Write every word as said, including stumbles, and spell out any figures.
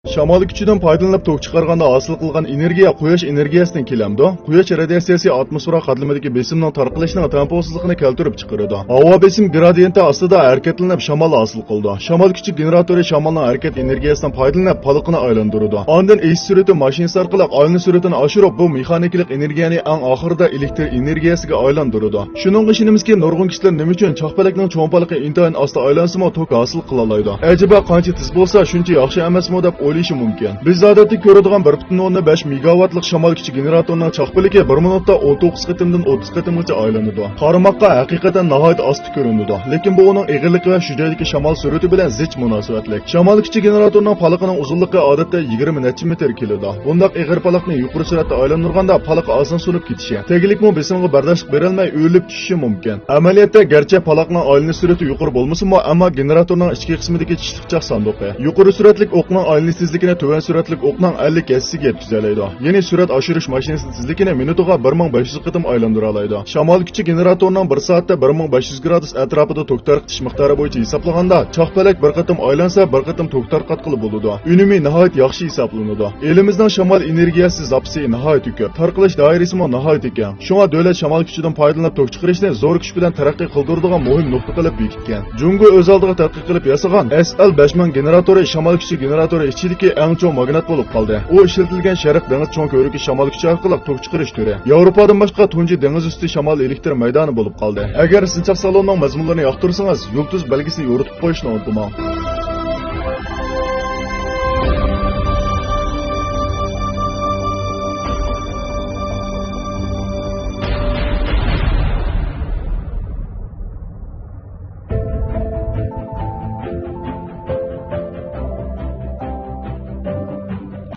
شامال كۈچىدىن پايدىلىنىپ توك چىقارغاندا ھاسىل قىلغان ئېنېرگىيە قۇياش ئېنېرگىيەسىدىن كېلەمدۇ؟ قۇياش رادىياتسىيەسى ئاتموسفېرا قاتلىمىدىكى بېسىمنىڭ تارقىلىشىنىڭ تەڭپۇڭسىزلىقىنى كەلتۈرۈپ چىقىرىدۇ. ھاۋا بېسىم گرادىيېنتى ئاستىدا ھەرىكەتلىنىپ شامال ھاسىل قىلىدۇ. شامال كۈچى گېنېراتورى شامالنىڭ ھەرىكەت ئېنېرگىيەسىدىن پايدىلىنىپ پالىقىنى ئايلاندۇرىدۇ. ئاندىن ئېشىش سۈرئىتى ماشىنىسى ئارقىلىق ئايلىنىش سۈرئىتىنى ئاشۇرۇپ، بۇ مېخانىكىلىق ئېنېرگىيەنى ئەڭ ئاخىرىدا ئېلېكتر ئېنېرگىيەسىگە ئايلاندۇرىدۇ. شۇنىڭغا ئىشىنىمىزكى، نۇرغۇن كىشىلەر نېمە ئۈچۈن چاقپەلەكنىڭ چوڭ پالىقى ئىنتايىن ئاستا ئايلانسىمۇ توك ھاسىل قىلالايدۇ؟ ئەجەبا قانچە تېز بولسا شۇنچە ياخشى ئەمەسمۇ دەپ ئويلىشى مۇمكىن. بىز ئادەتتە كۆرىدىغان بىر پۈتۈن ئوندىن بەش مېگاۋاتلىق شامال كۈچى گېنېراتورىنىڭ چاقپەلىكى بىر مىنۇتتا ئون توققۇز قېتىمدىن ئوتتۇز قېتىمغىچە ئايلىنىدۇ. قارىماققا ھەقىقەتەن ناھايىتى ئاستا كۆرۈنىدۇ، لېكىن بۇ ئۇنىڭ ئېغىرلىقى ۋە شۇ جايدىكى شامال سۈرئىتى بىلەن زىچ مۇناسىۋەتلىك. شامال كۈچى گېنېراتورىنىڭ پالىقىنىڭ ئۇزۇنلۇقى ئادەتتە يىگىرمە نەچچە مېتىر كېلىدۇ. بۇنداق ئېغىر پالىقنى يۇقىرى سۈرئەتتە ئايلاندۇرغاندا پالىق ئازدىن سۇنۇپ كېتىشى، تەگلىكمۇ بېسىمغا بەرداشلىق بېرەلمەي ئۆرۈلۈپ چۈشۈشى مۇمكىن. ئەمەلىيەتتە گەرچە پالىقنىڭ ئايلىنىش سۈرئىتى يۇقىرى بولمىسىمۇ، ئەمما گېنېراتورنىڭ ئىچكى قىسمىدىكى چىشلىق چاق ساندۇقى، يۇقىرى سۈرئەتلىك ئوقنىڭ ئايلىنىش تېزلىكىنى تۆۋەن سۈرئەتلىك ئوقنىڭ ئەللىك ھەسسىسىگە يەتكۈزەلەيدۇ. يەنى سۈرئەت ئاشۇرۇش ماشىنىسى تېزلىكىنى مىنۇتىغا بىر مىڭ بەش يۈز قېتىم ئايلاندۇرالايدۇ. شامال كۈچى گېنېراتورنىڭ بىر سائەتتە بىر مىڭ بەش يۈز گرادۇس ئەتراپىدا توك تارقىتىش مىقدارى بويىچە ھېسابلىغاندا، چاقپەلەك بىر قېتىم ئايلانسا، بىر قېتىم توك تارقاتقىلى بولىدۇ. ئۈنۈمى ناھايىتى ياخشى ھېسابلىنىدۇ. ئېلىمىزنىڭ شامال ئېنېرگىيەسى زاپىسى ناھايىتى كۆپ، تارقىلىش دائىرىسىمۇ ناھايىتى كەڭ. شۇڭا دۆلەت شامال كۈچىدىن پايدىلىنىپ توك چىقىرىشنى زور كۈچ بىلەن تەرەققىي قىلدۇرىدىغان مۇھىم نۇقتا قىلىپ بېكىتكەن. جۇڭگو ئۆز ئالدىغا تەتقىق قىلىپ ياسىغان ئەس ئەل بەش مىڭ گېنېراتورى شامال كۈچى گېنېراتورى ئىچىدىكى ئەڭ چوڭ ماگنات بولۇپ قالدى. ئۇ ئىشلىتىلگەن شەرق دېڭىز چوڭ كۆۋرۈكى شامال كۈچى ئارقىلىق توك چىقىرىش تۈرى. ياۋروپادىن باشقا تۇنجى دېڭىز ئۈستى شامال ئېلېكتر مەيدانى بولۇپ قالدى. ئەگەر سىنچاق سالوننىڭ مەزمۇنلىرىنى ياقتۇرسىڭىز، يۇلتۇز بەلگىسىنى يورۇتۇپ قويۇشنى ئۇنتۇماڭ.